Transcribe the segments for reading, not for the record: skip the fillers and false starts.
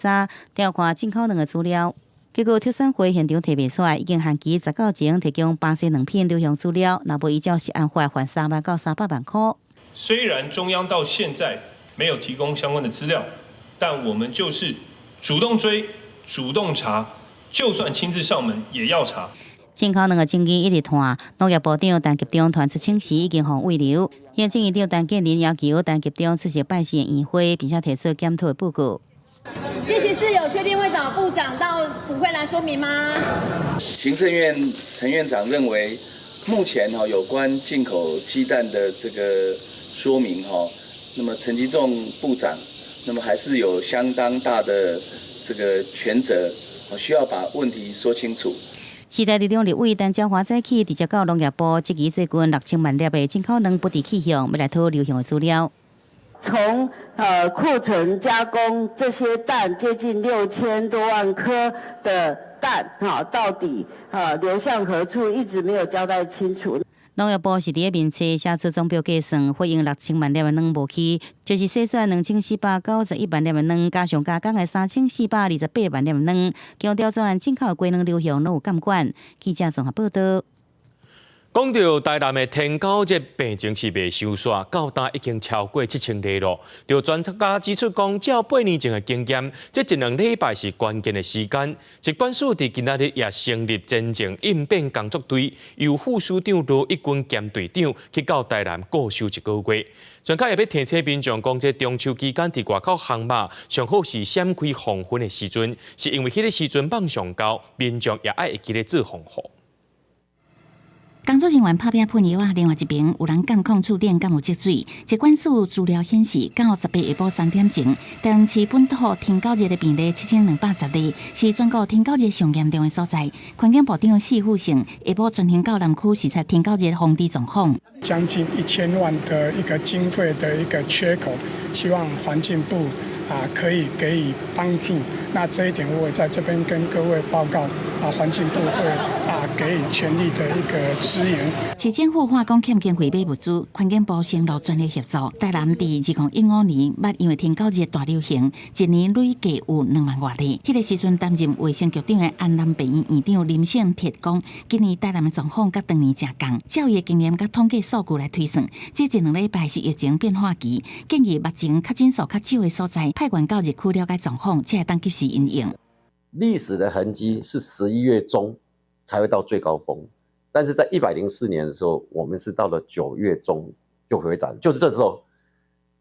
查調看進口卵的資料。結果特選會現場提袂出來，已經限期19前提供巴西卵品流向資料，若無依照食安法罰3萬到300萬箍。雖然中央到現在沒有提供相關的資料，但我們就是主動追、主動查，就算親自上門也要查。進口卵的爭議一直拖，農業部長陳吉仲傳出請辭已經予慰留。行政院長陳建仁要求陳吉仲出席拜四的院會，並且提出檢討的報告。星期四有確定會找部長到府會來說明嗎？行政院陳院長認為，目前哈有關進口雞蛋的這個說明哈，那麼陳吉仲部長，那麼還是有相當大的這個權責，需要把問題說清楚。時代力量立委陳椒華早起直接到農業部質疑最近6000萬粒的進口卵不知去向，欲來討流向的資料。從庫存加工這些蛋接近6000多萬顆的蛋，哈，到底流向何處，一直沒有交代清楚。農業部是佇咧面冊寫出總表計算，反映六千萬粒的卵無去，就是細算2491萬粒的卵，加上加工的3428萬粒的卵，強調全案進口的雞卵流向攏有監管。記者綜合報道。講到台南的天狗熱病情是袂收煞，到今已經超過7000例咯。就專家指出講，照8年前的經驗，這一兩禮拜是關鍵的時間。疾管署佇今仔日也成立前進應變工作隊，由副署長羅一鈞兼隊長去到台南固守一個月。專家也欲提醒民眾講，這中秋期間佇外口烘肉，上好是閃開黃昏的時陣，是因為彼个時陣魍上高，民眾也愛會記咧做防護。工作人員拍拚噴藥仔，另外一邊有人監控厝頂敢有積水。疾管署資料顯示，到18下晡3點鐘，台南市本土天狗熱的病例7210例，是全國天狗熱上嚴重的所在。環境部長史富盛下晡專程到南區視察天狗熱防治狀況。將近1000萬的一個經費的一個缺口，希望環境部啊可以給予幫助。那這一點我也在這邊跟各位報告，啊環境部會啊給予全力的一個支援。市政府話講欠經費買物資，環境部承諾全力協助。台南佇2015年捌因為天狗熱大流行，一年累計有2萬外例。彼個時陣擔任衛生局長的安南病院院長林勝鐵講，今年台南的狀況佮當年誠仝。照伊的經驗佮統計數據來推算，這一兩禮拜是疫情變化期，建議目前確診數較少的所在，派員到熱區了解狀況，才會當及時因應。歷史的痕跡是11月中才會到最高峰，但是在104年的時候，我們是到了9月中就回漲，就是這時候，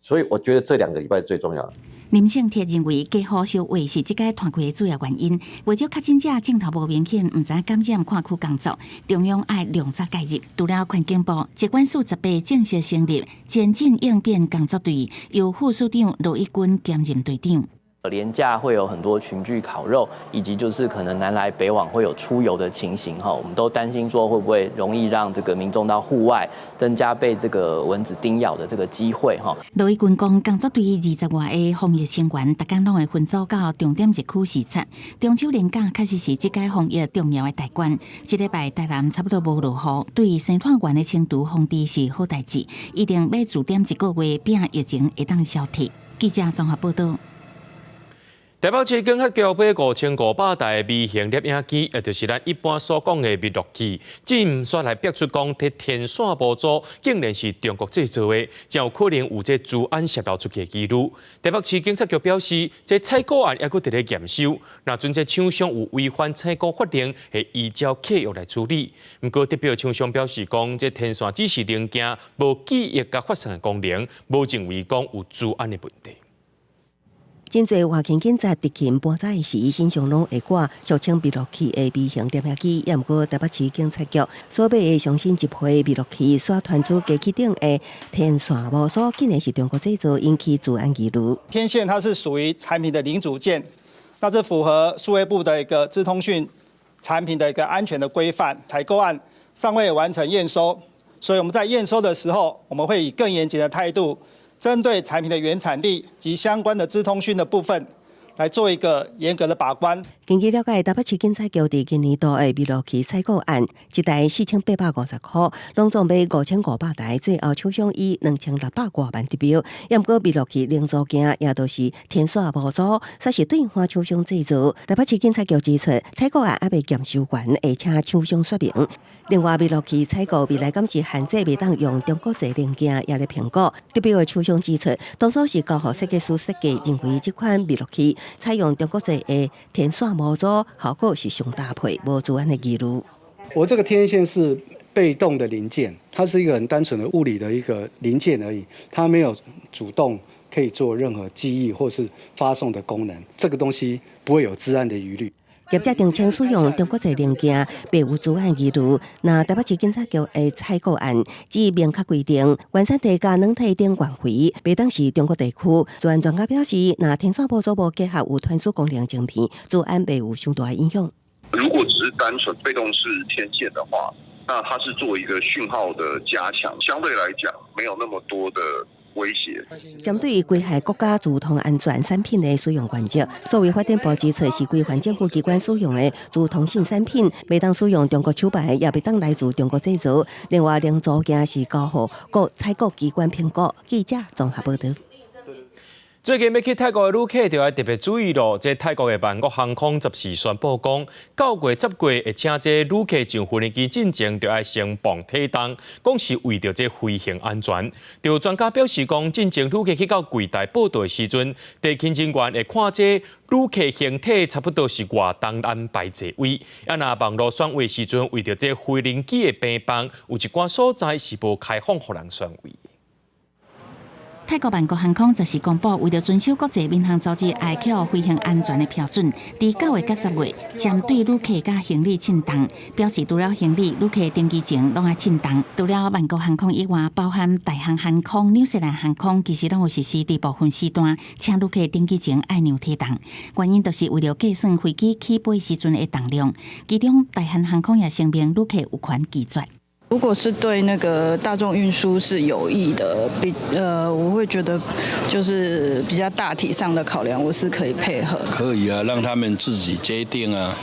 所以我覺得這2個禮拜最重要。林勝鐵認為，家戶相話是這個傳開的主要原因。為咗確診者症頭無明顯，毋知感染跨區工作，中央愛量早介入。除了環境部，疾管署18正式成立前進應變工作隊，由副署長羅一鈞兼任隊長。連假會有很多群聚烤肉，以及就是可能南來北往會有出遊的情形哈，我們都擔心說會不會容易讓這個民眾到戶外增加被這個蚊子叮咬的這個機會哈。羅一鈞講，工作隊20外個防疫成員，逐工攏會分組到重點熱區視察。中秋連假確實是這屆防疫重要的大關。這禮拜台南差不多無落雨，對生態園的清除防治是好代誌，一定欲駐點一個月，拼疫情會當消退。記者綜合報道。台北市警察局買5500台微型攝影機，也就是咱一般所講的密錄器，這煞來逼出講，這天線模組竟然是中國製造的，真有可能有這資安洩漏出去的疑慮。台北市警察局表示，這採購案猶閣佇咧驗收，若準這廠商有違反採購法令，會依照契約來處理。毋過，得標廠商表示講，這天線只是零件，無記憶佮發送的功能，無認為講有資安的問題。真濟外勤警察執勤搬走時，身上攏會掛俗稱密錄器的微型攝影機。也毋過台北市警察局所買的上新一批密錄器，煞傳出機器頂的天線模組，竟然是中國製造，引起資安疑慮。天線它是屬於產品的零組件，那這符合數位部的一個資通訊產品的一個安全的規範。採購案尚未完成驗收，所以我們在驗收的時候，我們會以更嚴謹的態度，針對產品的原產地及相關的資通訊的部分，來做一個嚴格的把關。根據了解，台北市警察局佇今年度的密錄器採購案，一台4850箍，攏總買5500台，最後廠商以2600外萬得標。毋過密錄器零組件，也都是天線模組，煞是對方廠商製造。台北市警察局指出，採購案猶未驗收完，會請廠商說明。另外，密錄器採購未來敢是限制袂當用中國製零件，也咧評估。得標的廠商指出，當初是交予設計師設計，認為這款密錄器採用中國製的天線模組，效果是上搭配，無資安的疑慮。我這個天線是被動的零件，它是一個很單純的物理的一個零件而已，它沒有主動可以做任何記憶或是發送的功能，這個東西不會有資安的疑慮。業者澄清使用中國製零件，袂有資安疑慮。那台北市警察局的採購案只明確規定，原產地佮軟體頂關懷，袂當是中國地區。資安專家表示，若天線模組無結合有傳輸功能晶片，資安袂有傷大的影響。如果只是單純被動式天線的話，那它是做一個訊號的加強，相對來講沒有那麼多的威脅。針對危害國家資通安全產品的使用原則，數位發展部指出，是規範政府機關使用的資通信產品，袂當使用中國廠牌，也袂當來自中國製造。另外，零組件是交予各採購機關評估。記者綜合報導。最近欲去泰國的旅客就愛特別注意囉。這泰國的曼谷航空十四宣布講，9月10月會請這旅客上飛機進前，就愛先磅體重，講是為著這飛行安全。就專家表示講，進前旅客去到櫃台報到的時陣，地勤人員會看這旅客形體差不多是偌重安排座位。啊，若網路選位時陣，為著這飛行機的病房有一寡所在是無開放予人選位。泰國曼谷航空十四公布，為著遵守國際民航組織 ICAO 飛行安全的標準，佇9月佮10月，針對旅客佮行李稱重，表示除了行李，旅客登機前攏愛稱重。除了曼谷航空以外，包含大韓航空、紐西蘭航空，其實攏有實施佇部分時段，請旅客登機前愛量體重。原因就是為著計算飛機起飛時陣的重量。其中，大韓航空也聲明，旅客有權拒絕。如果是對那個大眾運輸是有益的，我會覺得就是比較大體上的考量，我是可以配合。可以啊，讓他們自己決定啊，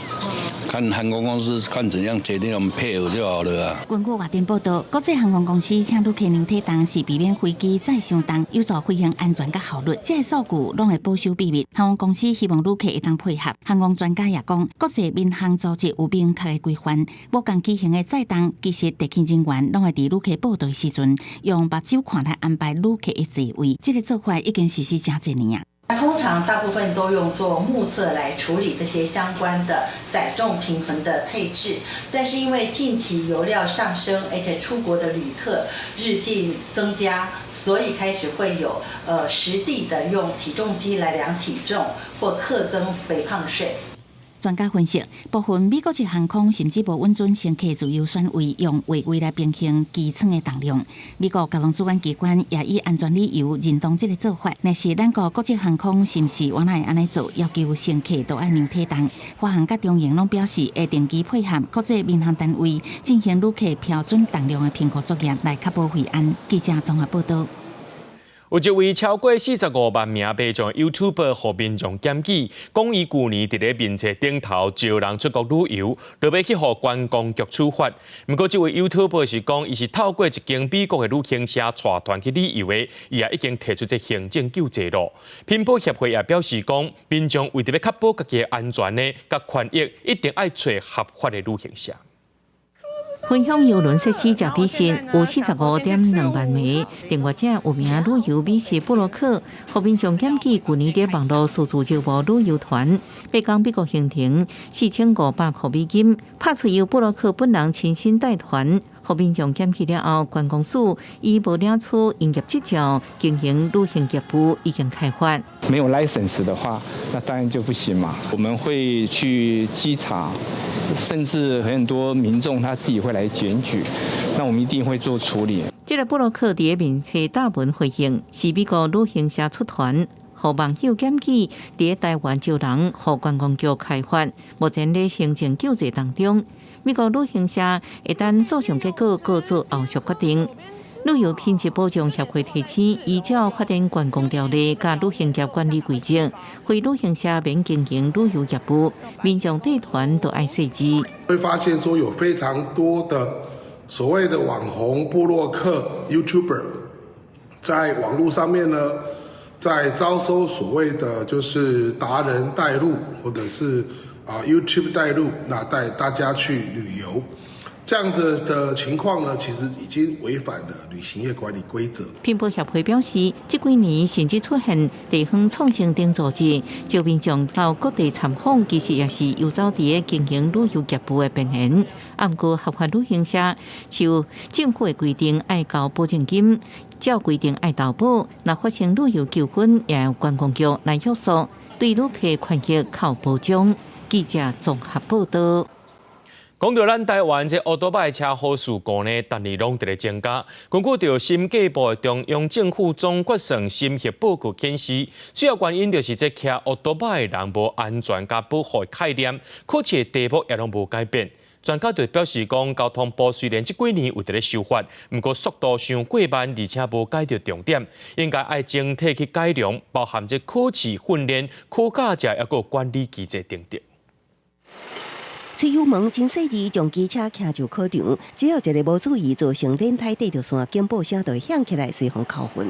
看航空公司看怎樣決定，我們配合就好了啊。根據外電報道，國際航空公司請旅客量體重是避免飛機載傷重，有助飛行安全佮效率。這个數據攏會保守秘密。航空公司希望旅客會當配合。航空專家也講，國際民航組織有明確的規範，無仝機型的載重，其實地勤人員攏會佇旅客報到時陣，用目睭看來安排旅客的座位。這个做法已經實施誠濟年啊。通常大部分都用做目測來處理這些相關的載重平衡的配置，但是因為近期油料上升，而且出國的旅客日漸增加，所以開始會有實地的用體重機來量體重或課徵肥胖稅。專家分析，部分美國籍航空甚至無允准乘客自由選位，用畫位來平衡機艙的重量。美國交通主管機關也以安全理由認同這个做法。若是咱國國際航空是毋是原來會按呢做，要求乘客都愛量體重？華航佮長榮攏表示會定期配合國際民航單位進行旅客標準重量的評估作業，來確保飛安。記者綜合報導。有一位超過45萬名民眾 YouTuber 予民眾檢舉，講伊舊年佇咧面冊頂頭招人出國旅遊，落尾去予觀光局處罰。毋過這位 YouTuber 是講，伊是透過一間美國的旅行社帶團去旅遊的，伊也已經提出這行政救濟囉。品保協會也表示講，民眾為著欲確保家己的安全呢，佮權益，一定愛揣合法的旅行社。分享郵輪設施誠比實，有45.2萬名訂閱者有名旅遊美食部落客，予民眾檢舉舊年佇網路私自招募旅遊團，欲講美國行程4500塊美金，拍出由部落客本人親身帶團，予民眾檢舉了後，觀光署以無領取營業執照經營旅行業務已經開罰。沒有 license 的話，那當然就不行嘛。我們會去稽查，甚至很多民眾他自己會來檢舉，那我們一定會做處理。這个部落客佇面冊貼文回應，是美國旅行社出團，予網友檢舉，佇台灣招人，予觀光局開罰，目前咧行政救濟當中。美國旅行社會等訴訟結果，閣做後續決定。旅遊品質保障協會提醒，依照發展觀光條例佮旅行業管理規則，非旅行社免經營旅遊業務，民眾帶團都愛細緻。會發現說有非常多的所謂的網紅、部落客、YouTuber，在網路上面呢，在招收所謂的就是達人帶路，或者是YouTube 帶路，那帶大家去旅遊。這樣子的情況呢，其實已經違反了旅行業管理規則。品保協會表示，這幾年甚至出現地方創生等組織，招民眾到各地參訪，其實也是遊走佇經營旅遊業務的邊緣。毋過合法旅行社受政府的規定愛交保證金，照規定愛投保，若發生旅遊糾紛，也由觀光局來約束，對旅客權益較有保障。記者綜合報道。講到咱台灣這歐多擺車禍事故呢，逐年攏佇咧增加。根據著審計部的中央政府總決算審核報告顯示，主要原因就是這騎歐多擺的人無安全佮保護的概念，考試題目也攏無改變。專家就表示講，交通部雖然這幾年有佇咧修法，毋過速度傷過慢，而且無解著重點，應該愛整體去改良，包含這考試訓練、考駕者抑閣管理機制等等。吹油門真細膩，將機車騎入考場，只要一个無注意，造成輪胎綴著線，警報聲就會響起來，隨予扣分。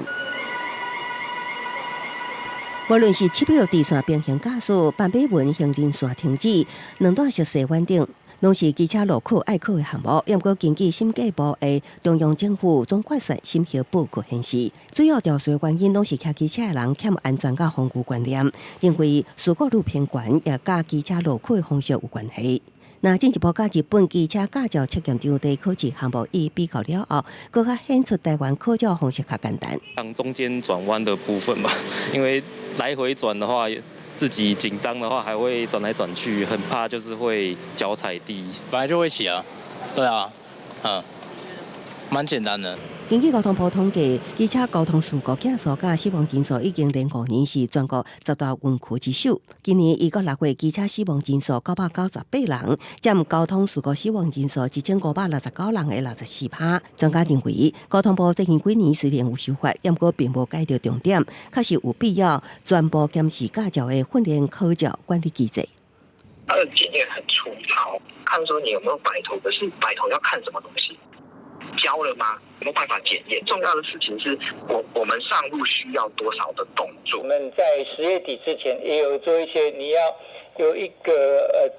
無論是7秒直線平行駕駛、斑馬紋行人線停止、兩段式細彎等，攏是機車路考愛考的項目。毋過根據審計部的中央政府總決算審核報告顯示，主要肇事原因攏是騎機車的人欠安全佮防具觀念，認為事故率偏懸，也佮機車路考的方式有關係。那進一步佮日本機車駕照測驗場地考試項目一比較了後，閣較顯出台灣考照方式較簡單。像中間轉彎的部分吧，因為來回轉的話，自己緊張的話還會轉來轉去，很怕就是會腳踩地。本來就會騎啊，對啊，嗯，蠻簡單的。根據交通部統計，機車交通事故件數佮死亡人數已經連5年是全國10大園區之首。今年一到6月，機車死亡人數998人，佔交通事故死亡人數1569人的64%。專家認為，交通部最近幾年雖然有修法，毋過並無解著重點，確實有必要全部檢視駕照的訓練考照管理機制。它的檢驗很粗糙，看說你有沒有擺頭，可是擺頭要看什麼東西？教了嗎？有沒有辦法檢驗？重要的事情是我們上路需要多少的動作？我們在10月底之前也有做一些，你要有一個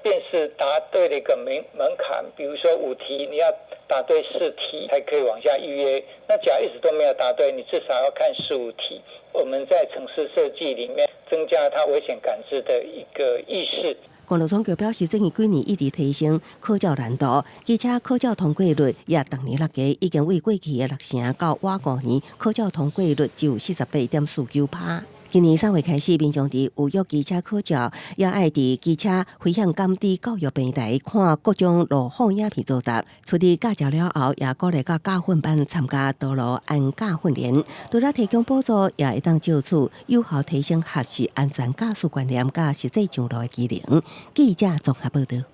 辨識答對的一個門檻，比如說5題，你要答對4題才可以往下預約。那假如一直都沒有答對，你至少要看15題。我們在程式設計裡面增加它危險感知的一個意識。公路總局表示，最近幾年一直提升考照難度，機車考照通過率也逐年落低，已經為過去的6成到倚5年考照通過率只有48.49%。今年3月開始，民眾佇預約機車考照，也愛佇機車危險感知教育平台看各種路況影片作答。取得駕照了後，也鼓勵到駕訓班參加道路安駕訓練。除了提供補助，也會當藉此有效提升學習安全駕駛觀念佮實際上路的技能。記者綜合報道。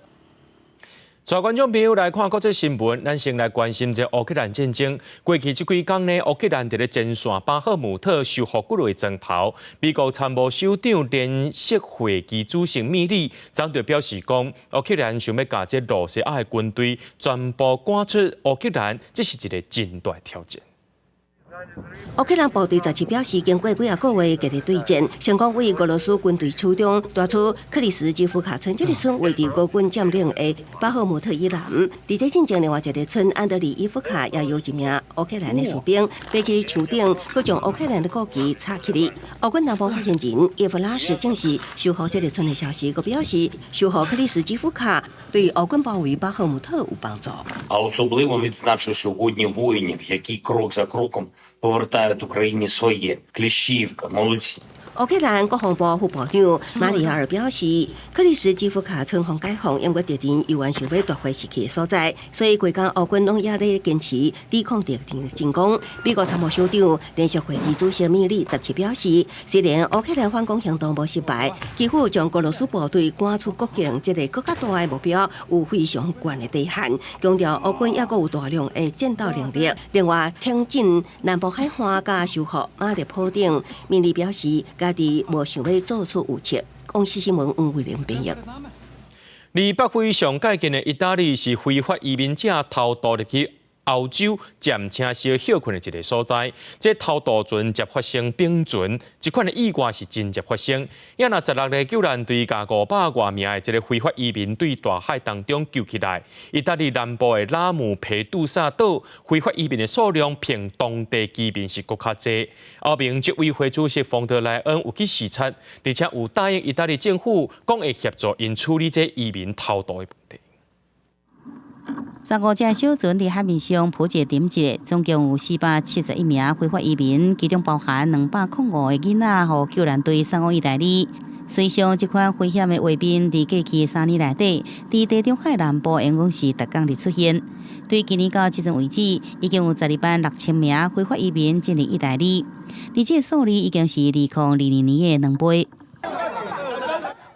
帶觀眾朋友來看國際新聞，咱先來關心這烏克蘭戰爭。過去這幾工呢，烏克蘭佇咧前線巴赫姆特收復幾个庄頭。美國參謀首長聯席會議主席米利昨就表示講，烏克蘭想欲共這羅西亞的軍隊全部趕出烏克蘭，這是一个真大挑戰。烏克蘭部隊17表示，經過幾仔個月激烈對戰，成功對俄羅斯軍隊手中奪取克里斯基夫卡村這个村位佇俄軍佔領的巴赫姆特以南。佇這進前另外一个村安德里伊夫卡也有一名烏克蘭的士兵爬去樹頂，閣將烏克蘭的國旗插起來。烏軍南部發言人葉夫拉什證實收復這个村的消息，閣表示收復克里斯基夫卡對烏軍包圍巴赫姆特有幫助。 А особливо відзначу сьогодні воїнів, які крок за кроком повертають Україні своє. Кліщіївка, молодці. 烏克蘭國防部副部長馬里亞爾表示，克里什基夫卡村方解放，毋過敵人猶原想欲奪回失去的所在，所以規工烏軍攏猶咧堅持抵抗敵人的進攻。美國參謀首長聯席會議主席米利17表示，雖然烏克蘭反攻行動無失敗，基輔將俄羅斯部隊趕出國境，這个閣較大的目標有非常懸的底線，強調烏軍猶閣有大量的戰鬥能力。另外，挺進南部海岸佮收復馬列普等，米利表示，家己無想欲做出預測。公視新聞黃慧玲編譯。離北非上界近的意大利是非法移民者偷渡入去歐洲暫且小歇睏的一个所在。這偷渡船捷發生冰船，這款的意外是真捷發生。也若16个救援隊共500外名的這个非法移民對大海當中救起來。意大利南部的拉姆佩杜薩島非法移民的數量，比當地居民是閣較濟。歐盟執委會主席馮德萊恩有去視察，而且有答應意大利政府，講會協助𪜶處理這移民偷渡的問題。15隻小船佇海面上浮一點一，總共有471名非法移民，其中包含205個囡仔，予救援隊送往意大利。隨上這款危險的畫面，佇過去3年內底，佇地中海南部沿岸是逐工佇出現。對今年到這陣為止，已經有12萬6千名非法移民進入意大利，而這個數字已經是2022年的2倍。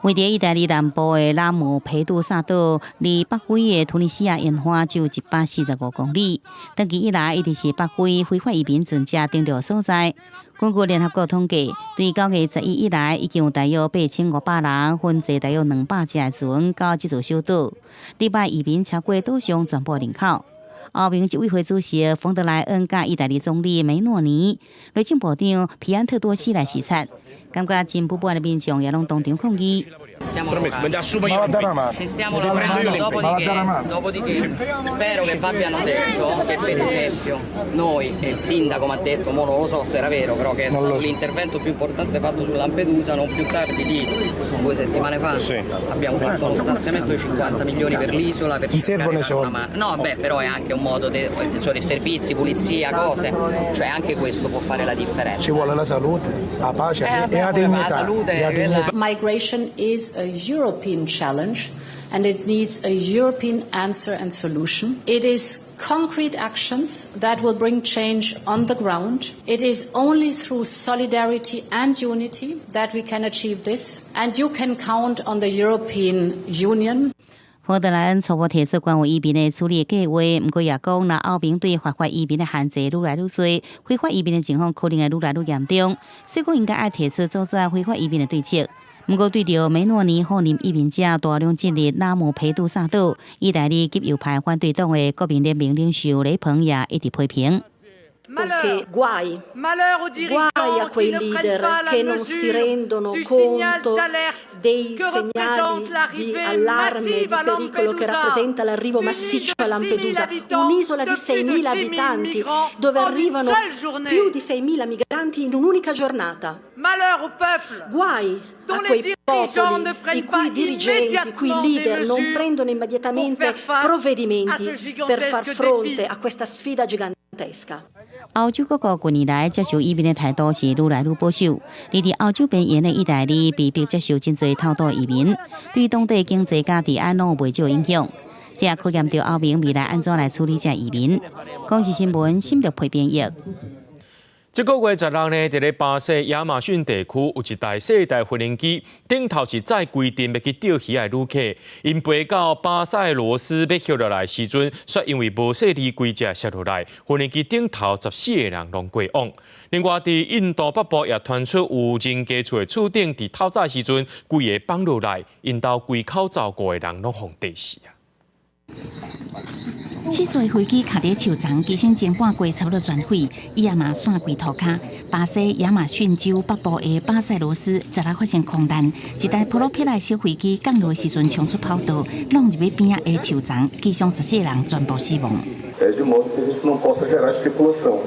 位佇意大利南部的拉姆佩杜薩島，離北非的突尼西亞沿岸只有145公里。長期以來，一直是北非非法移民船隻登陸所在。根據聯合國統計，對9月11以來，已經有大約8500人，分坐大約200隻船到這座小島。禮拜移民超過島上全部人口。歐盟執委會主席馮德萊恩佮意大利總理梅諾尼、內政部長皮安特多西來視察，感覺真不滿的民眾也攏當場抗議。 Ci stiamo lavorando, dopodiché spero che v'abbiano detto che per esempio noi, e il sindaco mi ha detto, mo non lo so se era vero, però che è stato l'intervento più importante fatto su Lampedusa, non più tardi di 2 settimane fa abbiamo fatto uno stanziamento di 50 milioni per l'isola per cercare di dare una mano. No, beh, però è anche un modo di servizi, pulizia, cose, cioè anche questo può fare la differenza. Ci vuole la salute, la pace e la vabbè, dignità. La salute, E la dignità. Migration is a European challenge and it needs a European answer and solution. It is concrete actions that will bring change on the ground. It is only through solidarity and unity that we can achieve this. And you can count on the European Union. 馮德萊恩初步提出關於移民的處理計劃，毋過也講，若歐盟對非法移民的限制愈來愈多，非法移民的情況可能會愈來愈嚴重，所以講應該愛提出阻止非法移民的對策。毋過對著梅諾尼放任移民者大量進入拉姆佩杜薩島，意大利極右派反對黨的國民聯盟領袖雷鵬也一直批評。 Perché guai, guai a quei leader che non si rendono conto dei segnali di allarme, di pericolo che rappresenta l'arrivo massiccio a Lampedusa, un'isola di 6.000 abitanti dove arrivano più di 6.000 migranti in un'unica giornata. Guai a quei popoli i cui dirigenti, i cui leader non prendono immediatamente provvedimenti per far fronte a questa sfida gigantesca. 歐洲各國近年來接受移民的態度是愈來愈保守。而佇歐洲邊緣的意大利被迫接受真濟偷渡移民，對當地經濟佮治安攏有袂少影響。這也考驗著歐盟未來按怎來處理這移民。公視新聞沈德培編譯。這個月16呢，佇咧巴西亞馬遜地區有一台細台無人機，頂頭是載規陣欲去釣魚的旅客，𪜶飛到巴塞羅斯欲歇落來時陣，卻因為無細膩規隻摔落來，無人機頂頭14個人攏過往。另外，佇印度北部也傳出有人家厝的厝頂，佇透早時陣規个崩落來，𪜶兜規口罩五個人攏予硩死啊！四歲飛機卡佇樹叢，機身前半過差不多全毀，伊也嘛散規塗跤。巴西亞馬遜州北部的巴塞羅斯，16發生空難，一台普羅皮拉小飛機降落時陣衝出跑道，挵入去邊仔的樹叢，機上14人全部死亡。 De modo que a gente não possa gerar especulação.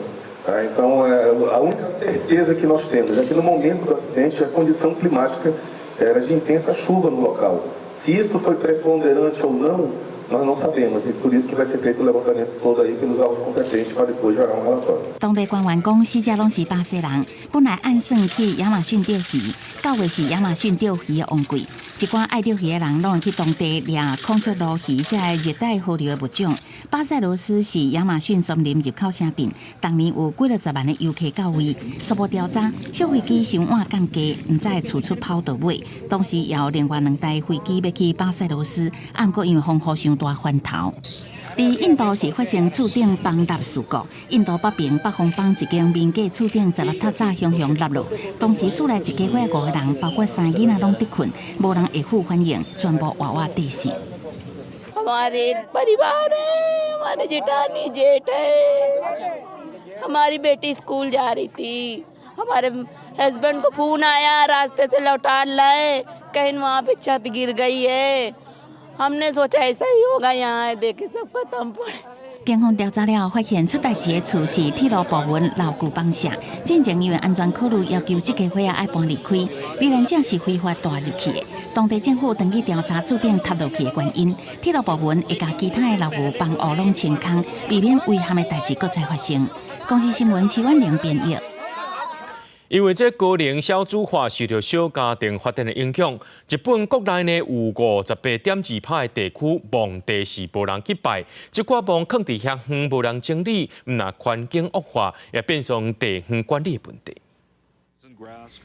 Tá? Então, a única certeza que nós temos é que no momento do acidente a condição climática era de intensa chuva no local. Se isso foi preponderante ou não, nós não sabemos e por isso que vai ser feito o levantamento todo aí pelos órgãos competentes para depois gerar um relatório. 當地官員講，死者攏是巴西人，本來按算去亞馬遜釣魚，九月是亞馬遜釣魚的旺季，一寡愛釣魚的人攏會去當地掠孔雀鱸魚，這个熱帶河流的物種。巴塞羅斯是亞馬遜叢林入口城鎮，逐年有幾落十萬的遊客到位。初步調查，小飛機傷晚降低，毋知會出跑道尾。當時也有另外兩台飛機欲去巴塞羅斯，毋過因為風雨傷大翻頭。佇印度是發生厝頂崩塌事故，印度北邊北方邦一間民家厝頂十六透早雄雄塌落，當時厝內一家伙五個人，包括三个囡仔攏佇睏，無人會赴反應，全部活活硩死。 हमारे परिवार है, हमारे जेठानी जेठ है, हमारी बेटी स्कूल जा रही थी। हमारे हस्बैंड को फोन आया, रास्ते से लौटा लाए, कहीं वहाँ पे छत गिर गई है। हमने सोचा ऐसा ही होगा, यहाँ देखे सब खत्म पड़े। 警方調查了後，發現出代誌的厝是鐵路部門樓舊放舍，進前因為安全考慮，要求這家伙仔愛搬離開，罹難者是非法蹛入去的。當地政府轉去調查厝頂塌落去的原因，鐵路部門會共其他的樓宇房屋攏清空，避免遺憾的代誌閣再發生。公視新聞徐婉玲編譯。因為這高齡少子化受著小家庭發展的影響，日本國內呢有58.2%的地區墓地是無人去拜，這寡墓囥佇遐遠無人整理，毋但環境惡化，也變成地方管理問題。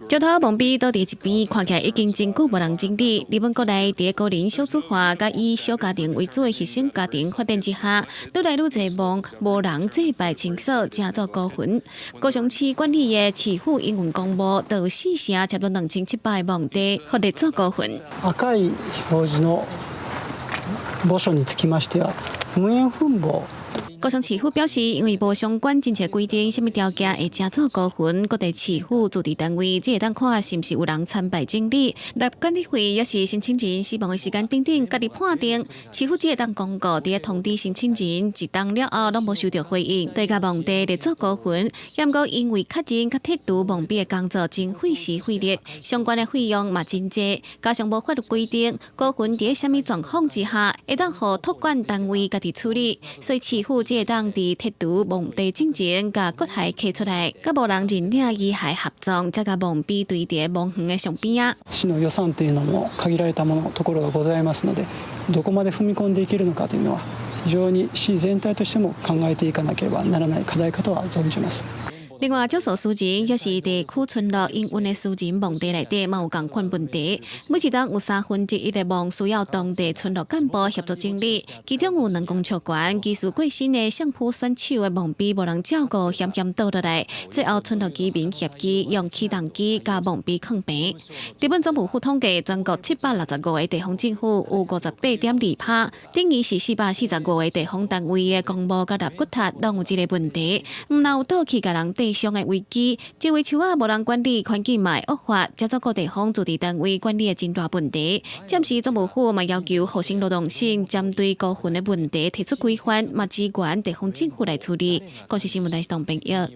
石頭墓碑倒佇一邊，看起來已經真久無人整理。日本國內佇高齡少子化，佮以小家庭為主的核心家庭發展之下，愈來愈濟墓無人祭拜清掃，成做孤墳。高雄市管理的市府營運公墓，就有四成差不多2700個墓地，予列做孤墳。赤い表示の墓所につきましては、無縁墳墓。高雄市府表示，因為無相關政策規定，啥物條件會成做孤墳，各地市府自治單位只會當看是毋是有人參拜整理，納管理費，抑是申請人死亡的時間等等，家己判定。市府只會當公告，佇咧通知申請人一冬了後，攏無收著回應，就共墓地列做孤墳。也毋過因為確認佮剔除墓碑的工作真費時費力，相關的費用嘛真濟，加上無法律規定，孤墳佇咧啥物狀況之下，會當予託管單位家己處理，所以市府只會當佇剔除墓地進前，共骨骸揢出來，閣無人認領遺骸合葬，才共墓碑堆佇墓園的上邊仔。市の予算というのも限られたものところがございますので、どこまで踏み込んでいけるのかというのは、非常に市全體としても考えていかなければならない課題かとは存じます。另外，少數私人抑是地區村落營運的私人墓地內底，嘛有仝款問題。每一冬有1/3的墓需要當地村落幹部協助整理，其中有2公尺懸、技師過身的相撲選手的墓碑無人照顧，險險倒落來。最後，村落居民協議用起重機共墓碑囥平。日本總務府統計，全國765個地方政府有58.2%，等於是445個地方單位的公墓佮納骨塔，攏有這个問題。毋但有倒去共人硩傷的危機，這位樹仔無人管理，環境嘛會惡化，這做各地方自治單位管理的真大問題。暫時總務府嘛要求厚生勞動省針對孤墳的問題提出規範，嘛支援地方政府來處理。公視新聞台是董編譯。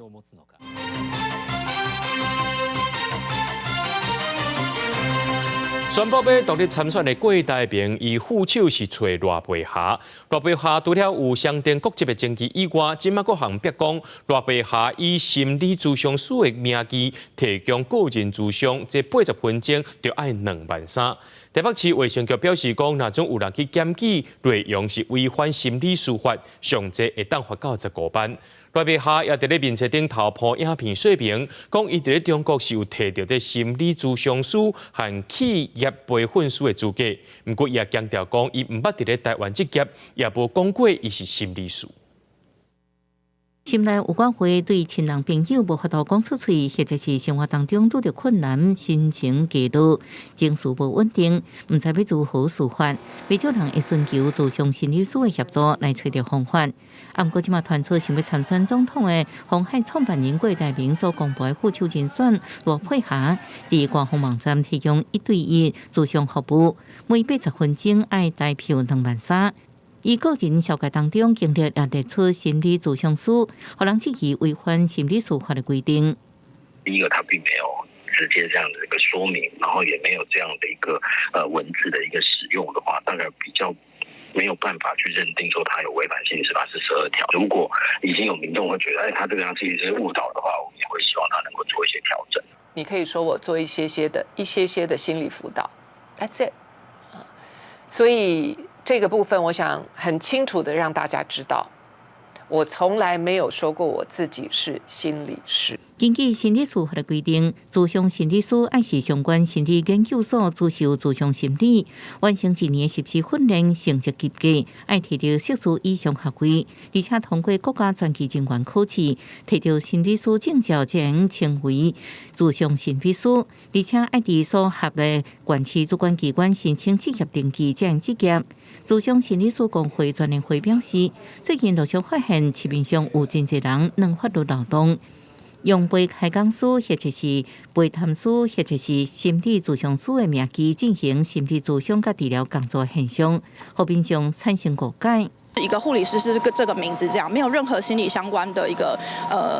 宣布欲獨立參選的郭台銘，伊副手是揣賴佩霞。賴佩霞除了有相當國籍的爭議以外，這馬閣予人逼講，賴佩霞以心理諮商師的名義提供個人諮商，這80分鐘就愛2萬3。台北市衛生局表示講，若總有人去檢舉內容是違反心理師法，上濟會當罰到15萬。賴佩霞也佇咧面冊頂頭 po 影片說明，講伊佇咧中國是有提著這心理諮商師和企業培訓師的資格，毋過伊也強調講，伊毋捌佇咧台灣執業，也無講過伊是心理師。心內有寡話對親人朋友無法度講出喙，或者是生活當中拄著困難、心情低落、情緒無穩定，毋知欲如何抒發，袂少人會尋求諮商心理師的協助來揣著方法。啊，毋過這馬傳出想欲參選總統的鴻海創辦人郭台銘所公布的副手人選賴佩霞，佇官方網站提供一對一諮商服務，每80分鐘愛台票2萬3。伊個人紹介當中經歷也列出心理諮商師，予人質疑違反心理師法的規定。第一個，他並沒有直接這樣的一個說明，然後也沒有這樣的一個文字的一個使用的沒有辦法去認定說他有違反心理師法42條。如果已經有民眾會覺得，哎，他這個樣其實是誤導的話，我們也會希望他能夠做一些調整。你可以說我做一些些的一些些的心理輔導，That's it。所以這個部分，我想很清楚的讓大家知道，我從來沒有說過我自己是心理師。根據心理師法的規定，諮商心理師愛是相關心理研究所主修諮商心理，完成一年實習訓練，成績及格，愛提到碩士以上學位，而且通過國家專技人員考試，提到心理師證照，才能稱為諮商心理師，而且愛佇所轄的縣市主管機關申請執業登記，才能執業。諮商心理師公會全聯會表示，最近陸續發現市面上有真濟人鑽法律漏洞，用被開講師或者是陪談師或者是心理諮商師的名義進行心理諮商佮治療工作現象，予民眾產生誤解。一個護理師是這個名字，這樣沒有任何心理相關的一個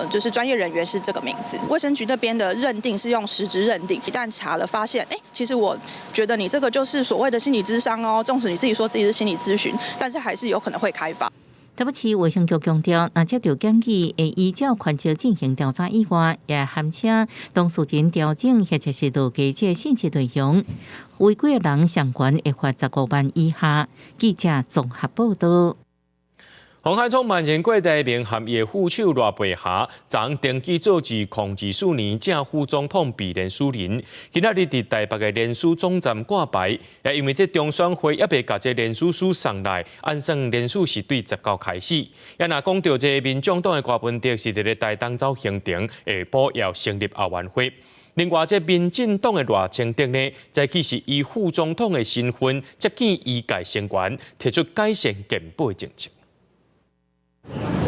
就是專業人員是這個名字。衛生局那邊的認定是用實質認定，一旦查了發現，哎，其實我覺得你這個就是所謂的心理諮商哦，縱使你自己說自己是心理諮詢，但是還是有可能會開罰。台北市衛生局強調，若接到檢舉，會依照權責進行調查以外，也函請當事人調整或者是落加這信息內容。違規的人上懸會罰15萬以下。記者綜合報道。鴻海創辦人郭台銘和伊的副手賴佩霞，昨登記做2024年正副總統備連署人。今仔日佇台北的連署總站掛牌，也因為這中選會猶未共這連署書送來，按算連署是對19開始。也若講著這民眾黨的柯文哲是佇咧台東走行程，下晡要成立後援會。另外，這民進黨的賴清德呢，早起是以副總統的身份接見醫界成員，提出改善健保的政策。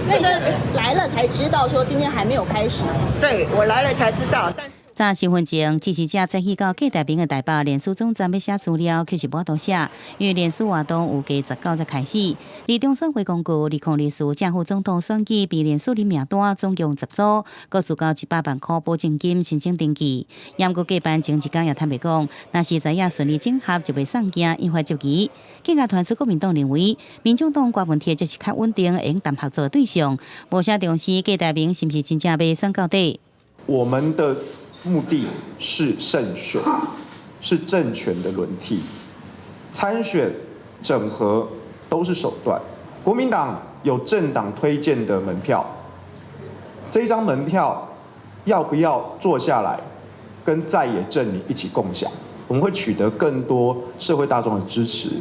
那個來了才知道，說今天還沒有開始。對，我來了才知道。但早新聞前，支持者早起到郭台銘的台北連署總站欲寫資料，卻是無法寫，因為連署活動預計19才開始。而中選會公告，2024正副總統選舉備連署人名單總共10組，閣預交100萬塊保證金申請登記。毋過過辦前一工也坦白講，若是知影順利整合就袂送件，引發質疑。更加傳出國民黨認為，民眾黨郭文鐵才是較穩定、會用談合作的對象，無啥重視郭台銘是毋是真正欲選到底。我們的目的是勝選，是政權的輪替，參選、整合都是手段。國民黨有政黨推薦的門票，這張門票要不要坐下來跟在野陣營一起共享？我們會取得更多社會大眾的支持。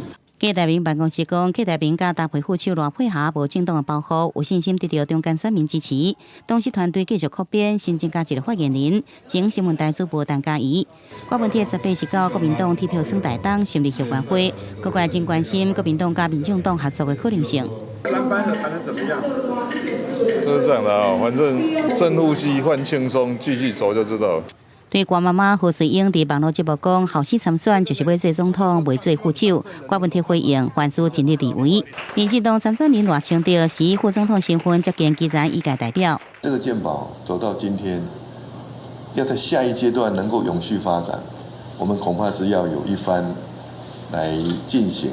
郭台銘辦公室講，郭台銘佮搭配副手賴佩霞無政黨的包袱，有信心得到中間選民支持。當時團隊繼續擴編，新增加一個發言人，前新聞台主播陳嘉怡。郭文鐵18是到國民黨鐵票倉台東成立後援會，各界真關心國民黨佮民眾黨合作的可能性。藍白合談得怎麼樣？這是這樣的啊，反正深呼吸換輕鬆，繼續走就知道了。對郭媽媽何瑞英佇網路節目講，後生參選就是欲做總統，袂做副手。郭文鐵回應，凡事盡力而為。民進黨參選人賴清德是以副總統身份接見基層醫界代表。這個健保走到今天，要在下一階段能夠永續發展，我們恐怕是要有一番來進行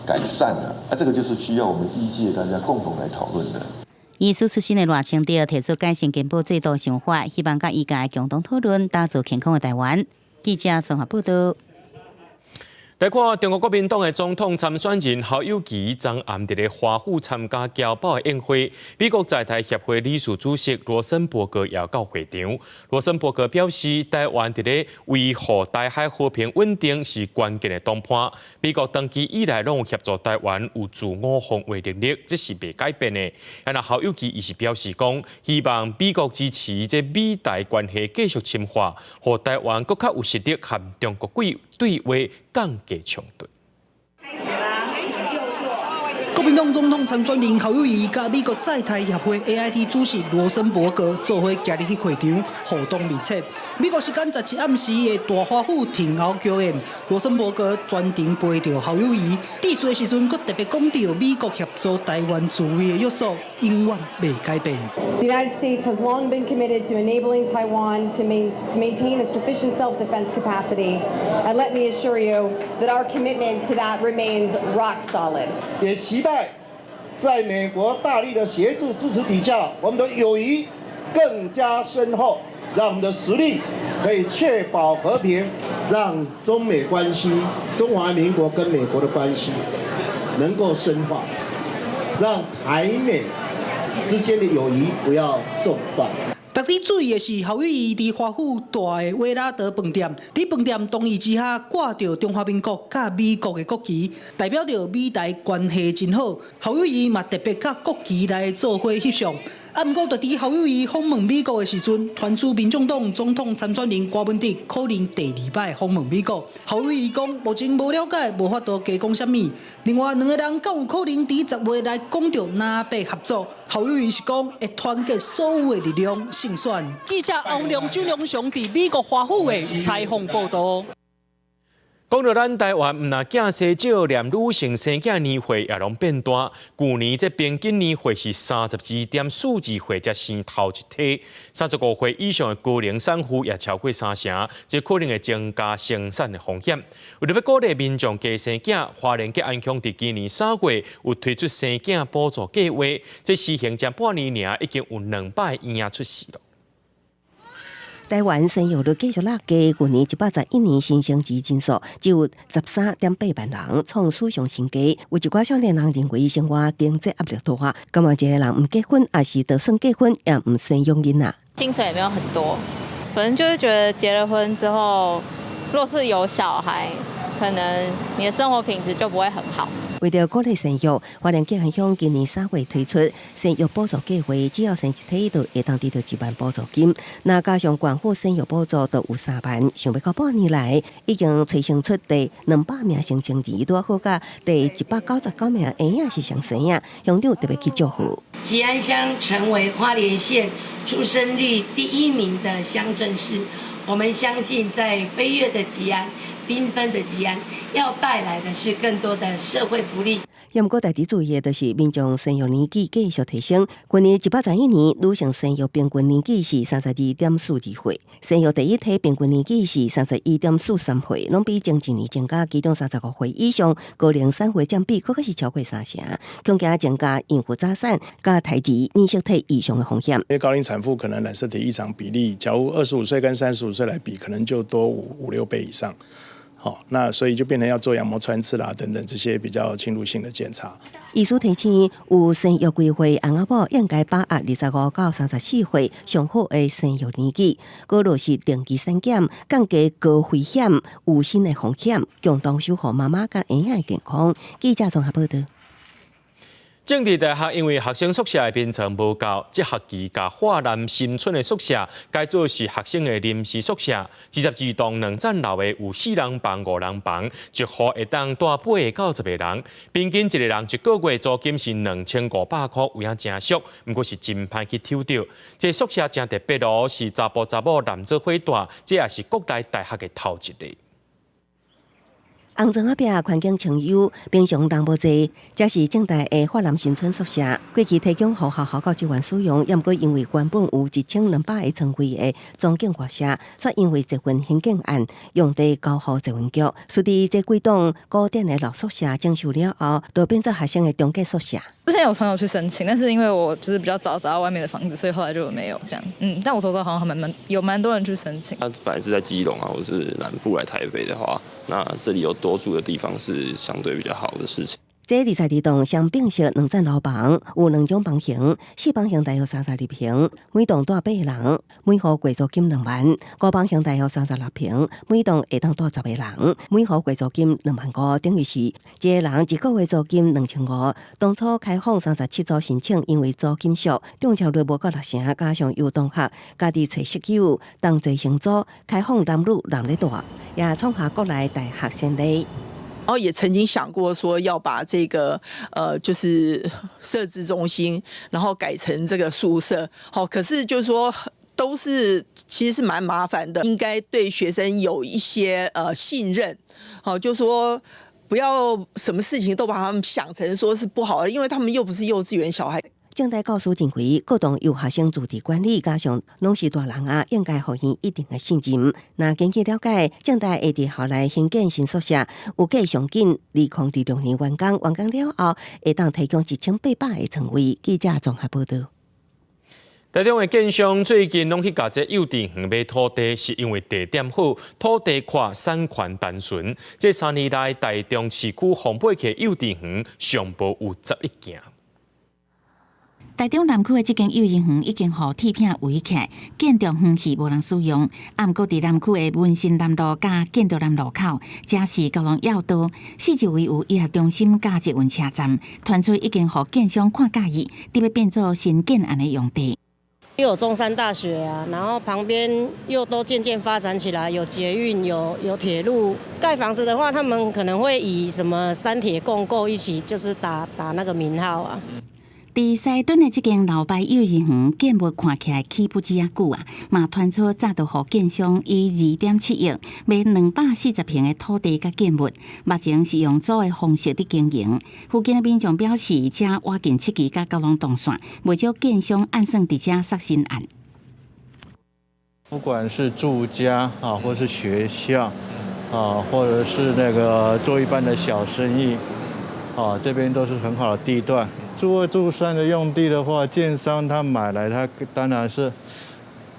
改善了。啊，這個就是需要我們醫界大家共同來討論的。醫師出身的賴清德提出改善健保制度想法，希望佮醫界共同討論，打造健康的台灣。記者綜合報道。來看中國國民黨的總統參選人侯友宜，昨暗佇咧華府參加僑胞的宴會。美國在台協會理事主席羅森伯格也到會場。羅森伯格表示，台灣佇咧維護台海和平穩定是關鍵的談判。美國長期以來攏有協助台灣有自我防衛能力，這是袂改變的。啊，那侯友宜伊是表示講，希望美國支持這美台關係繼續深化，予台灣閣較有實力和中國對話，降低衝突。開始啦，請就坐。國民黨總統參選人侯友宜佮美國在台協會 AIT 主席羅森伯格做伙行入去會場，互動密切。美國時間17暗時的大華府庭後橋宴，羅森伯格全程陪著侯友宜，致辭的時陣，閣特別講著美國協助台灣自衛的約束永遠袂改變。 The United States has long been committed to enabling Taiwan to maintain a sufficient self-defense capacity, and let me assure you that our commitment to that remains rock solid. 也期待在美國大力的協助支持底下，我們的友誼更加深厚，讓我們的實力可以確保和平，讓中美關係、中華民國跟美國的關係能夠深化，讓台美之間的友誼不要中斷。值得注意的是，侯友宜佇華府蹛的威拉德飯店，佇飯店同意之下掛著中華民國佮美國的國旗，代表著美台關係真好。侯友宜嘛特別佮國旗來做伙翕相。啊，毋過就佇侯友宜訪問美國的時陣，團主民眾黨總統參選人柯文哲可能第二擺訪問美國。侯友宜講目前無了解，無法度加講啥物。另外兩个人敢有可能佇10月來講著南北合作？侯友宜是講會團結所有的力量勝選。記者歐良周良雄佇美國華府的採訪報導。講著咱台灣，毋但囝生少，連女性生囝年歲也攏變大。舊年這平均年歲是32.42歲，才生頭一胎。35歲以上的高齡產婦也超過三成，這可能會增加生產的風險。為著欲鼓勵民眾加生囝，花蓮吉安鄉佇今年3月有推出生囝補助計畫，這實行才半年爾，已經有200嬰仔出世囉。台灣生育率繼續落低，舊年111年新生兒人數只有13.8萬人，創史上新低。有一寡少年人認為生活經濟壓力大，感覺一个人毋結婚，抑是就算結婚也毋生養囡仔。薪水也沒有很多，反正就是覺得結了婚之後，若是有小孩，可能你的生活品質就不會很好。為著鼓勵生育，花蓮吉安鄉今年3月推出生育補助計劃，只要生一胎就會當得著1萬補助金。若加上縣府生育補助，就有3萬。想欲到半年來，已經催生出第200名新生兒，拄好佮第199名嬰仔是雙生仔，鄉長特別去祝賀。吉安鄉成為花蓮縣出生率第一名的鄉鎮市，我們相信在飛躍的吉安、繽紛的吉安，要帶來的是更多的社會福利。也毋過，值得注意的就是民眾生育年紀繼續提升。去年111年，女性生育平均年紀是32.42歲，生育第一胎平均年紀是31.43歲，攏比前一年增加。其中35歲以上高齡產婦佔比，閣較是超過三成，恐驚增加孕婦早產佮胎兒染色體異常的風險。因為高齡產婦可能染色體異常比例，假如25歲跟35歲來比，可能就多五六倍以上。好，那所以就變成要做羊膜穿刺啦，等等這些比較侵入性的檢查。醫師提醒，有生育規劃，翁仔某應該把握25到34歲上好的生育年紀，閣落實定期產檢，降低高危險、有新的風險，共同守護媽媽佮嬰仔的健康。記者綜合報導。政治大學因為學生宿舍的眠床無夠，這學期共華南新村的宿舍改做是學生的臨時宿舍。22棟兩層樓的有四人房、五人房，一戶會當蹛8到10個人，平均一個人一個月租金是2500塊，有影誠俗，毋過是真歹去抽著。這宿舍誠特別哦，是查埔查某男做伙蹛，這也是國內大學的頭一例。紅磚仔壁環境清幽，平常人無濟，這是政大的華南新村宿舍。過去提供予學校教職員使用，也毋過因為原本有1200個床位的莊敬外舍，卻因為捷運興建案用地交予捷運局，所以這幾棟古典的老宿舍整修了後，就變做學生的中繼宿舍。之前有朋友去申請，但是因為我就是比較早找到外面的房子，所以後來就沒有這樣。但我周遭好像還蠻多人去申請。他本來是在基隆啊，或是南部來台北的話，那這裡有多住的地方是相對比較好的事情。這22棟雙並式兩層樓房，有兩種房型，四房型大約32坪，每棟蹛八個人，每戶月租金2萬；五房型大約36坪，每棟會當蹛10個人，每戶月租金2萬5，等於是一個人一個月租金2500。當初開放37組申請，因為租金俗，中簽率無夠六成，加上有同學家己揣室友同齊承租，開放男女男咧蹛，也創下國內大學先例。然後也曾經想過說要把這個就是社諮中心，然後改成這個宿舍。好，可是就是說都是其實是蠻麻煩的，應該對學生有一些信任。好，就說不要什麼事情都把他們想成說是不好的，因為他們又不是幼稚園小孩。政大教師認為，各棟由學生自治管理，加上攏是大人啊，應該予𪜶一定的信任。若根據了解，政大會佇校內興建新宿舍，預計上緊2026年完工，完工了後會當提供1800個床位。記者綜合報道。台中的建商最近攏去共這幼稚園買土地，是因為地點好，土地闊，產權單純。這3年來，台中市區予買去幼稚園上無有11間。台中南區的這間幼兒園已經予鐵片圍起來，建築遠去無人使用。啊，毋過佇南區的文心南路佮建德南路口，這是交通要道，四周圍有醫學中心佮捷運車站，傳出已經予建商看佮意，得欲變做新建案的用地。又有中山大學啊，然後旁邊又都漸漸發展起來，有捷運，有鐵路。蓋房子的話，他們可能會以什麼三鐵共構一起，就是打打那個名號啊。佇西屯的這間老牌幼兒園建物看起來起不止仔久啊，嘛傳出早就予建商以2.7億買240坪的土地佮建物，目前是用租的方式佇經營。附近的民眾表示，遮倚近七期佮交通動線，袂少建商按算佇遮設新案。不管是住家啊，或是學校啊，或者是那個做一般的小生意啊，這邊都是很好的地段。住二住三的用地的話，建商他買來，他當然是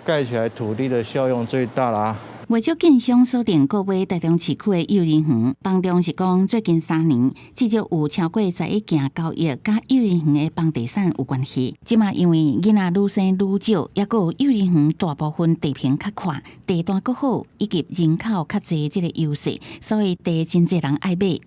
蓋起來土地的效用最大啦。袂少建商鎖定購買台中市區的幼兒園，房仲是講最近3年至少有超過11件交易，佮幼兒園的房地產有關係。這馬因為囡仔愈生愈少，抑閣有幼兒園大部分地坪較闊，地段閣好，以及人口較濟這個優勢，所以地真濟人愛買。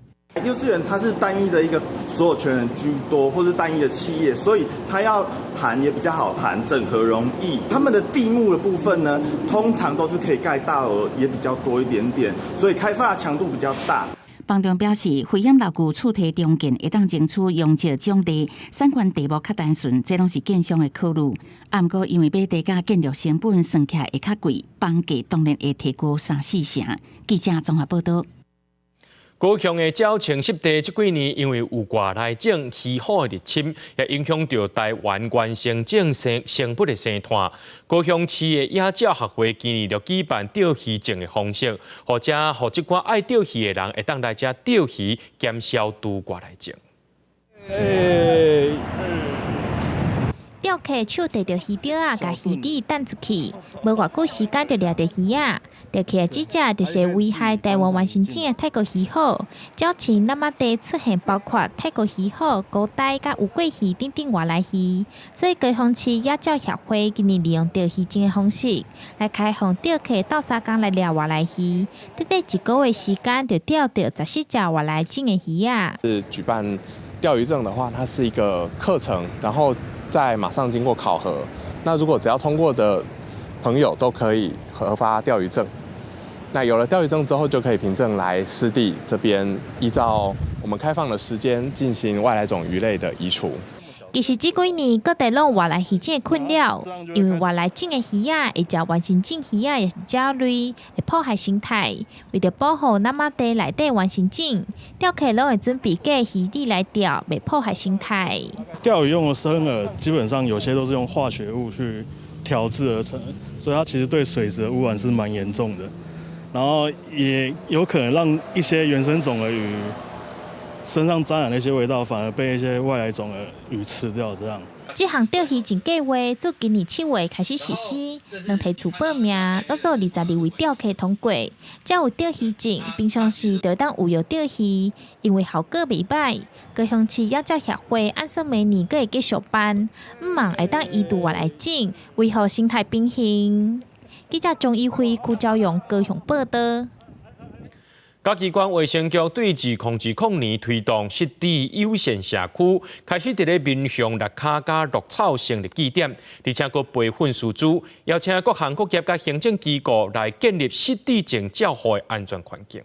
幼稚園它是單一的一個所有權人居多，或是單一的企業，所以它要談也比較好談，整合容易。他們的地目的部分呢，通常都是可以蓋大樓，也比較多一點點，所以開發強度比較大。房仲表示，危險樓具厝體重建會當爭取容積獎勵，產權地目較單純，這攏是建商的考慮。啊，毋過因為買地佮建築成本算起來會較貴，房價當然會提高三四成。記者綜合報道。高雄的鳥棲濕地這幾年因為有外來種魚虎的入侵，也影響著台灣原生種生生物的生態。高雄市的野鳥學會今年就舉辦釣魚證的方式，予遮予這寡愛釣魚的人會當來遮釣魚，兼消除外來種。釣客手提著魚釣仔，共魚饵擲出去，無偌久時間就掠著魚仔。釣起來這隻就是危害台灣原生種的泰國魚虎。鳥棲那瑪地出現包括泰國魚虎、高呆佮烏龜魚等等外來魚，所以高雄市野鳥協會今年利用釣魚證的方式來開放釣客鬥相共來掠外來魚。短短一個月時間就釣著14隻外來種的魚仔。是舉辦釣魚證的話，它是一個課程，然後再馬上經過考核。那如果只要通過的朋友都可以核發釣魚證。那有了釣魚證之後，就可以憑證來濕地這邊，依照我們開放的時間進行外來種魚類的移除。其實這幾年各地攏有外來魚種的困擾，因為外來種的魚仔會食原生種魚仔，抑是鳥類，會破壞生態。為著保護那瑪地內底原生種，釣客攏會準備假魚饵來釣，袂破壞生態。釣魚用的生餌基本上有些都是用化學物去調製而成，所以它其實對水質的污染是蠻嚴重的。然後也有可能讓一些原生種的魚身上沾染那些味道，反而被一些外來種的魚吃掉。這樣。這項釣魚證計劃自今年7月開始實施，兩提厝報名，攏總22位釣客通過。只有釣魚證，平常時就會當自由釣魚，因為效果袂䆀。高雄市野鳥協會按算明年閣會繼續辦，向望會當移除外來種，維護生態平衡。記者鍾一輝、柯昭勇高雄報道。嘉義縣衛生局對2020年推動濕地友善社區，開始佇咧民雄蚋卡佮鹿草成立據點，而且閣培訓師資，邀請各行各業佮行政機構來建立失智症照護的安全環境。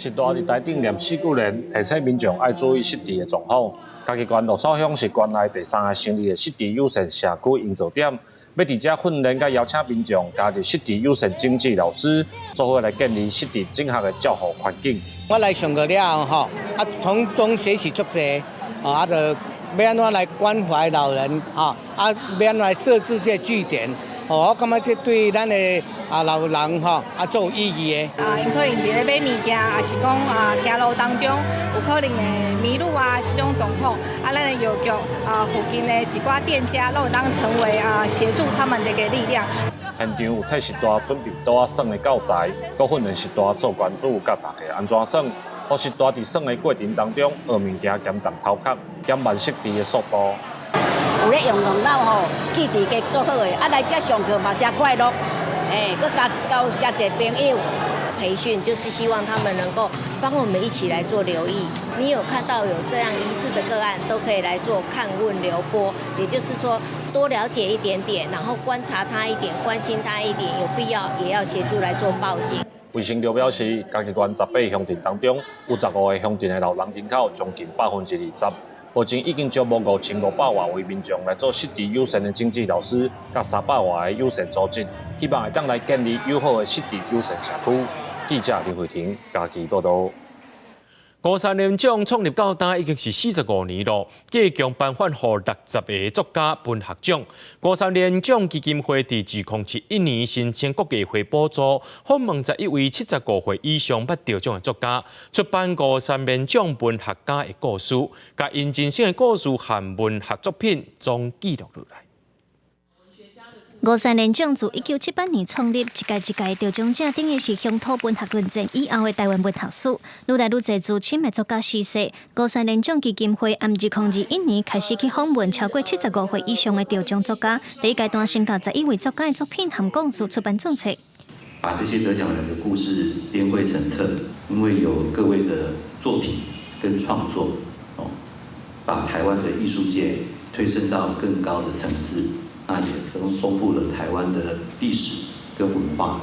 失大佇台頂念四句聯，提醒民眾愛注意失智的狀況。嘉義縣鹿草鄉是縣內第三个成立的失智友善社區營造點，欲佇遮訓練佮邀請民眾加入失智友善整治老師，做伙來建立失智整合的照護環境。我來上課了後，吼，從中學習足濟，就欲按怎來關懷老人，吼，欲按怎來設置這個據點。哦，我感覺這對咱的老人吼足有意義的。𪜶可能佇咧買物件，抑是講行路當中有可能會迷路啊，這種狀況，咱的藥局附近的一寡店家，攏會當成為協助他們的一個力量。現場有替失大準備桌仔耍的教材，閣訓練失大做關注佮大家按怎耍，予失大佇耍的過程當中學物件，減重頭殼，減慢失智的速度。有咧用動腦吼，記憶加足好的，來遮上課嘛誠快樂，閣交交誠濟朋友。培訓就是希望他們能夠幫我們一起來做留意。你有看到有這樣疑似的個案，都可以來做看問留撥，也就是說多了解一點點，然後觀察他一點，關心他一點，有必要也要協助來做報警。衛生局表示，嘉義縣18鄉鎮當中有15個鄉鎮的老人人口將近20%。目前已經招募5500外位民眾來做失智友善的整治老師，佮300外个友善組織，希望會當來建立友好的失智友善社區。記者林慧婷嘉義報導。吳三連獎創立到今已經是45年咯，計共頒發予60个作家文學獎。吳三連獎基金會佇2071年申請國藝會補助，訪問11位75歲以上捌得獎的作家，出版吳三連獎文學家的故事，共𪜶人生的故事和文學作品總記錄落來。吳三連獎自1978年創立，一屆一屆得獎者等於是鄉土文學論戰以後的台灣文學史，愈來愈濟資深的作家逝世。吳三連獎基金會按2021年開始去訪問超過75歲以上的得獎作家，第一階段先共11位作家的作品和故事出版總冊。把這些得獎人的故事編繪成冊，因為有各位的作品跟創作，把台灣的藝術界推升到更高的層次。那也豐富了台灣的歷史跟文化。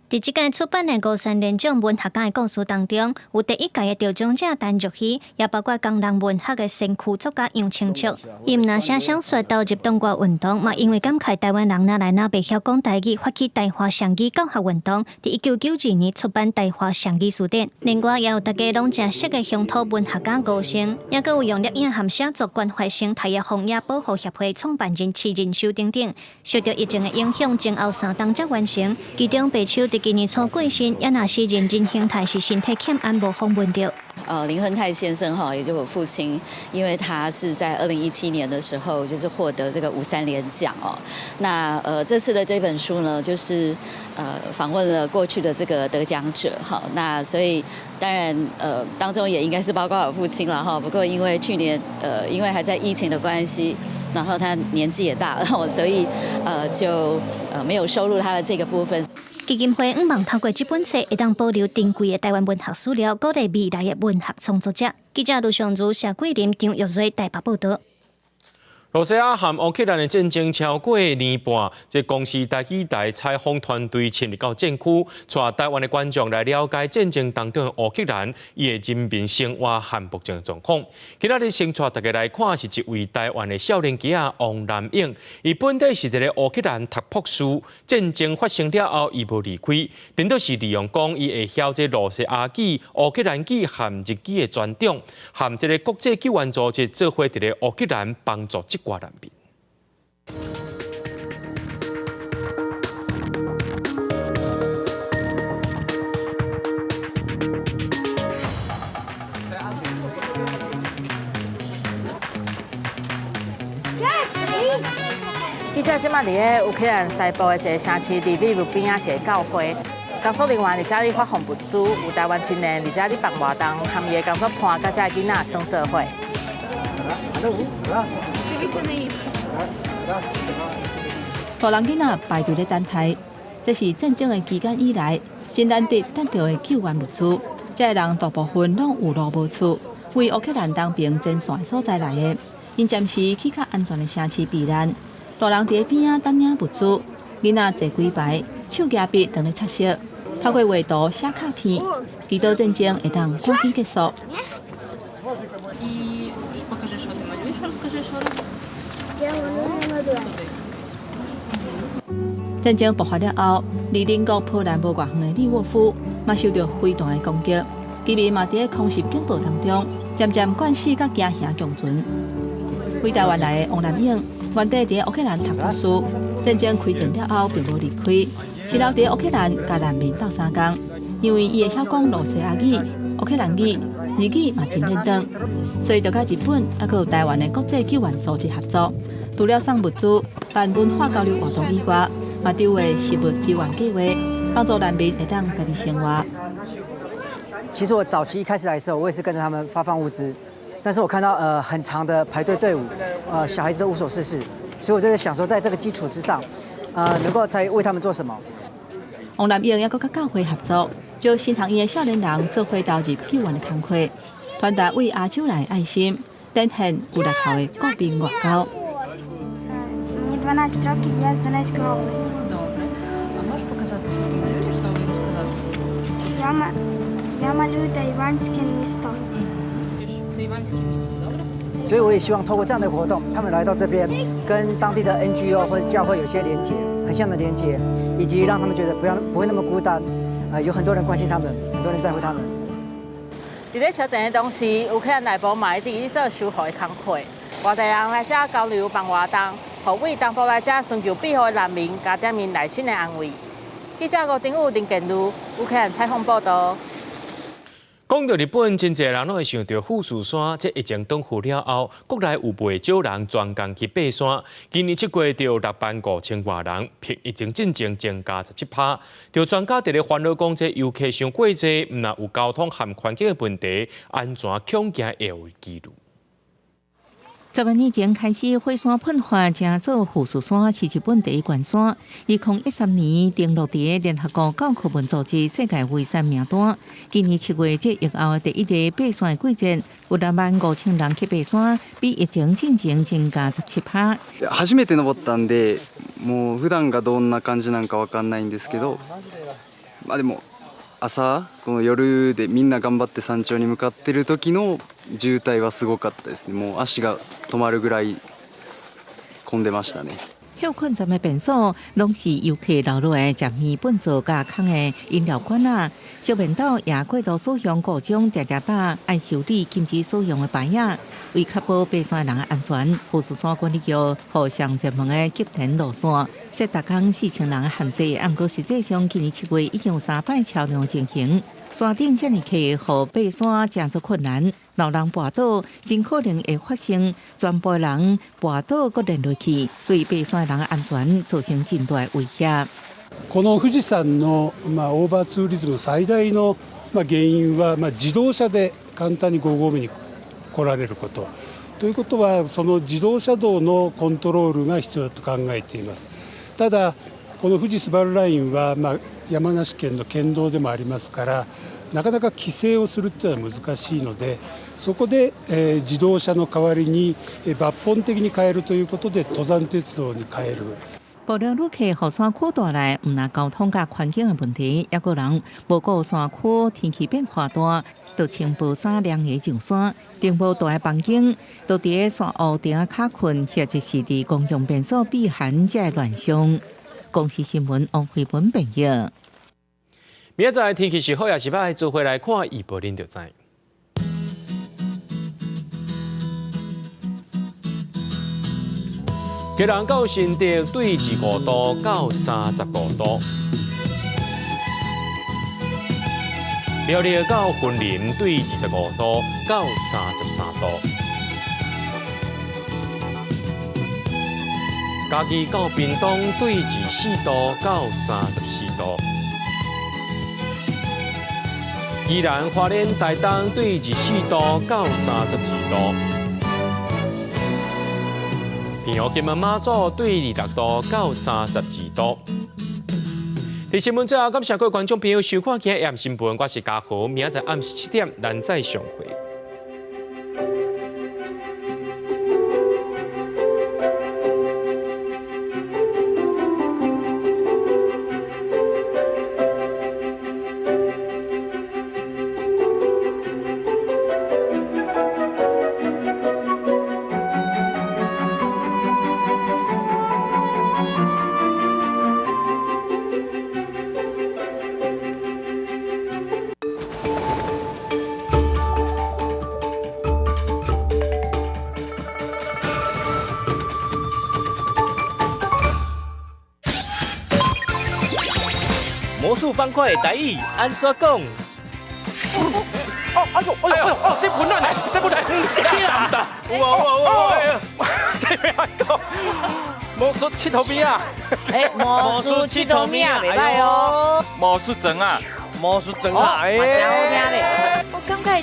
佇這屆出版的吳三連獎文學家的故事當中，有第一屆的得獎者陳玉希，也包括工人文學的先驅作家楊清卓。伊毋但寫小說投入黨外運動，嘛因為感慨台灣人哪來哪袂曉講台語，發起台華雙語教學運動。佇1992年出版《台華雙語辭典》。另外，也有大家攏誠熟的鄉土文學家吳勝，也閣有用攝影和寫作關懷生態的荒野保護協會創辦人徐仁修等等。受著疫情的影響，前後3冬才完成。其中白秋佇今年初過身，也若是林亨泰是身體欠安，無訪問著。林亨泰先生哈，也就是我父親，因為他是在2017年的時候，就是獲得這個吳三連獎哦。那這次的這本書呢，就是訪問了過去的這個得獎者哈。那所以當然當中也應該是包括我父親了哈。不過因為去年因為還在疫情的關係，然後他年紀也大了，所以就沒有收錄他的這個部分。基金會向望透過這本冊，會當保留珍貴的台灣文學史料，鼓勵未來的文學創作者。記者盧尚如、謝桂林、張玉瑞台北報導。羅西亞和烏克蘭的戰爭超過1年半，這公視台語台採訪團隊深入到戰區，帶台灣的觀眾來了解戰爭當中的烏克蘭伊的人民生活和目前的狀況。今仔日先帶大家來看，是一位台灣的少年囡仔王南勇，伊本底是佇咧烏克蘭讀博士，戰爭發生了後，伊無離開，顛倒是利用講伊會曉這羅西亞語、烏克蘭語和日語的專長，和這個國際救援組織做伙佇咧烏克蘭幫助這寡難民。記者這馬佇咧烏克蘭西部的一個城市利維夫邊仔一個教會，工作人員佇遮咧發放物資，有台灣青年佇遮咧辦活動，和伊的工作伴佮遮个囡仔耍做伙。大人囡仔排隊咧等待，這是戰爭的期間以來真難得等著的救援物資。這个人大部分攏有路無厝，為烏克蘭東邊前線的所在來的。𪜶暫時去較安全的城市避難。大人佇咧邊仔等領物資，囡仔坐幾排，手舉筆當咧擦色。透過畫圖寫卡片，祈禱戰爭會當趕緊結束。 І покажи, що ти малюєш, розкажи, що раз. Я малюю на 戰爭爆發了後，離鄰國波蘭無偌遠的利沃夫，嘛受著飛彈的攻擊，居民嘛佇咧空襲警報當中，漸漸慣勢佮驚嚇共存。對台灣來的王南勇，原底佇咧烏克蘭讀博士，戰爭開戰了後並無離開，是留佇咧烏克蘭共難民鬥相共，因為伊會曉講羅西亞語、烏克蘭語、日語嘛真輪轉，所以就佮日本猶閣有台灣的國際救援組織合作，除了送物資、辦文化交流活動以外，嘛籌劃食物支援計劃，幫助難民會當家己生活。其實我早期一開始來的時候，我也是跟着他們發放物資，但是我看到很長的排隊隊伍，小孩子都無所事事，所以我就在想說，在這個基礎之上，能夠再為他們做什麼。王南英猶閣佮教會合作，招新學院的少年人做伙投入救援的工課，傳達對亞洲來的愛心，展現有力頭的國民外交。 Мені 12 років, я з Донецької області. Добре. А можеш показати, що ти малюєш, знову і розказати? Я малюю тайванське місто. Тайванське місто, добре? 所以我也希望透過這樣的活動，他們來到這邊，跟當地的 NGO 或者教會有些連結，橫向的連結，以及讓他們覺得不會那麼孤單，有很多人關心他們，很多人在乎他們。佇咧車戰的當時，烏克蘭內部嘛一直咧做修復的工課，外地人來遮交流辦活動，予對東部來遮尋求庇護的難民加點𪜶內心的安慰。記者吳丁武、林建如，烏克蘭採訪報導。講到日本，真濟人攏會想著富士山。這疫情頓復了後，國內有袂少人專工去爬山。今年7月就有6萬5千外人，比疫情進前增加17%。著專家佇咧煩惱講，這遊客傷過濟，毋但有交通和環境的問題，安全恐驚會有疑慮。10萬年前開始，火山噴發，成做富士山是日本第一懸山。2013年登錄佇聯合國教科文組織世界遺產名單。今年7月，這疫後第一個爬山的季節，有6萬5千人去爬山，比疫情進前增加17%。初めて登ったんで、もう普段がどんな感じなんかわかんないんですけど、まあでも朝この夜でみんな頑張って山頂に向かってる時の渋滞はすごかったですね。もう足が止まるぐらい混んでましたね。歇睏站的便所攏是遊客留落來食麵糞掃佮空的飲料罐仔，小便斗也過度使用各種定定搭愛修理禁止使用的牌仔，為確保爬山人的安全，富士山管理局予上熱門的急停路線設逐工4000人的限制，毋過實際上今年7月已經有三擺超量情形。山頂遮爾客，予爬山誠做困難，老人跋倒，真可能會發生全部人跋倒閣連落去，對爬山人的安全造成真大的威脅。この富士山のまあオーバーツーリズム最大のまあ原因はまあ自動車で簡単に5合目に来られること。ということはその自動車道のコントロールが必要だと考えています。ただこの富士スバルラインはまあ山梨県の県道でもありますから、なかなか規制をするっていうのは難しいので、そこで自動車の代わりに抜本的に変えるということで登山鉄道に変える。無聊旅客予山區帶來毋但交通佮環境的問題，猶閣人無顧山區天氣變化大，就穿薄衫涼鞋上山，頂無大的房間，都佇咧山屋頂仔跤睏，或者是佇公共便所避寒，這个亂象。公視新聞王慧文編譯。明仔載天氣是好抑是䆀，做伙來看預報，恁就知。基隆到新竹對25度到35度，苗栗到雲林對25度到33度，嘉義到屏東對24度到34度，宜蘭花蓮台東對24度到32度。平湖金門馬祖對26度到32度。佇新聞最後，感謝各位觀眾朋友收看今日新聞，我是嘉豪，明仔載暗時7點，咱再相會。術方塊的台語按怎講？哦，哎呦，哎呦，哦，這溫暖的，這不來，死啦！有啊有啊有啊，這欲按講？魔術𨑨迌物仔，哎，魔術𨑨迌物仔，袂䆀哦。魔術莊仔，魔術莊仔，哎，真好聽咧。我感覺。